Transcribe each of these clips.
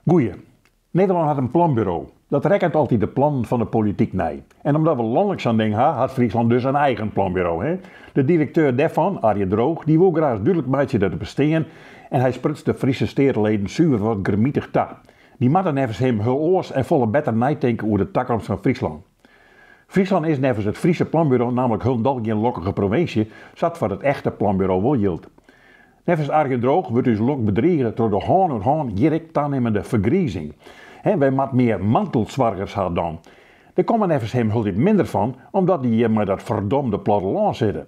Goeie. Nederlân hat in planburo. Dat rekkenet altyd de plannen fan de polityk nei. En omdat we lanlik sa'n ding ha, hat Fryslân dus in eigen planburo. Hè? De direkteur dêrfan, Arjen Droog, dy wol graach dúdlik meitsje dat it bestean en hy spruts de Fryske steateleden suver wat grimmitich ta. Dy moatte neffens him hiel oars en folle better neitinke oer de takomst fan Fryslân. Fryslân is neffens it Fryske planburo nammentlik hielendal gjin lokkige provinsje, sa't foar it echte planburo wol jildt. Neffens Arjen Droog wurdt ús lok bedrige troch de hân oan hân hjir ek tanimmende fergrizing. Hè, wy moatte mear mantelsoargers ha dan. Der komme neffens him hieltyd minder fan, omdat dy hjir mei dat ferdomde plattelân sitte.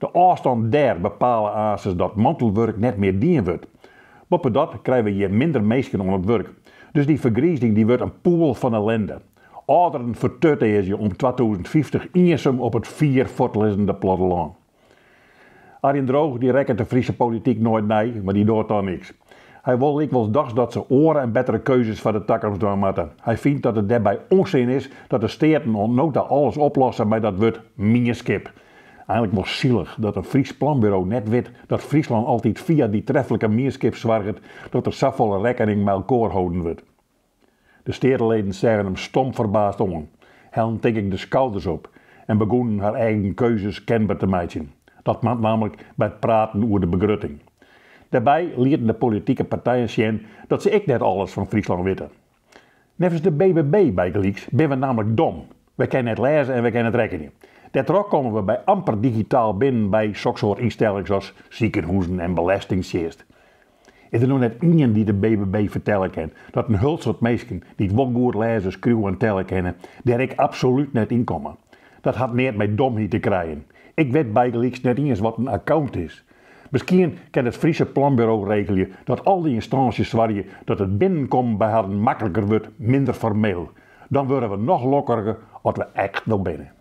De ôfstân dêr bepale aansens dat mantelwurk net mear dien wurdt. Boppedat krije we hjir minder minsken oan it wurk. Dus dy fergrizing dy wurdt in poel fan ellinde. Alderen fertutearzje om 2050 iensum op it fier fuortlizzende plattelân. Arjen Droog dy rekkenet de Fryske polityk noait nei, mar dy docht dan niks. Hy wol lykwols dochs dat se oare en bettere keuzes foar de takomst dwaan moatte. Hy fynt dat it dêrby ûnsin is dat de steaten oant no ta alles oplosse mei dat wurd mienskip. Eigenlik wol silich dat in Frysk planburo net wit dat Fryslân altyd fia dy treflike mienskip soarget dat der safolle rekkening mei elkoar holden wurdt. De steateleden seagen him stom ferbaasd oan, hellen tink ik de skouders op en begûnen har eigen keuzes kenber te meitsjen. Dat moat nammentlik by it praten oer de begrutting. Dêrby lieten de politike partijen sjen dat se ek net alles fan Fryslân witte. Neffens de BBB bygelyks binne we nammentlik dom. Wy kinne net lêze en wy kinne net rekkenje. Dêrtroch komme we by amper digitaal binnen by soksoart ynstellings as sikehûzen en belestingtsjinst. Is der no net ien dy't de BBB fertelle kin dat in hiel soad minsken dy't wol goed lêze, skriuwe en telle kinne, dêr ek absolút net yn komme? Dat hat neat mei domheid te krijen. Ik wit bygelyks net iens wat in akkount is. Miskien kin it Fryske planburo regelje dat al dy ynstânsjes soargje dat it binnenkommen by harren makliker wurdt, minder formeel. Dan wurde we noch lokkiger as we echt no binne.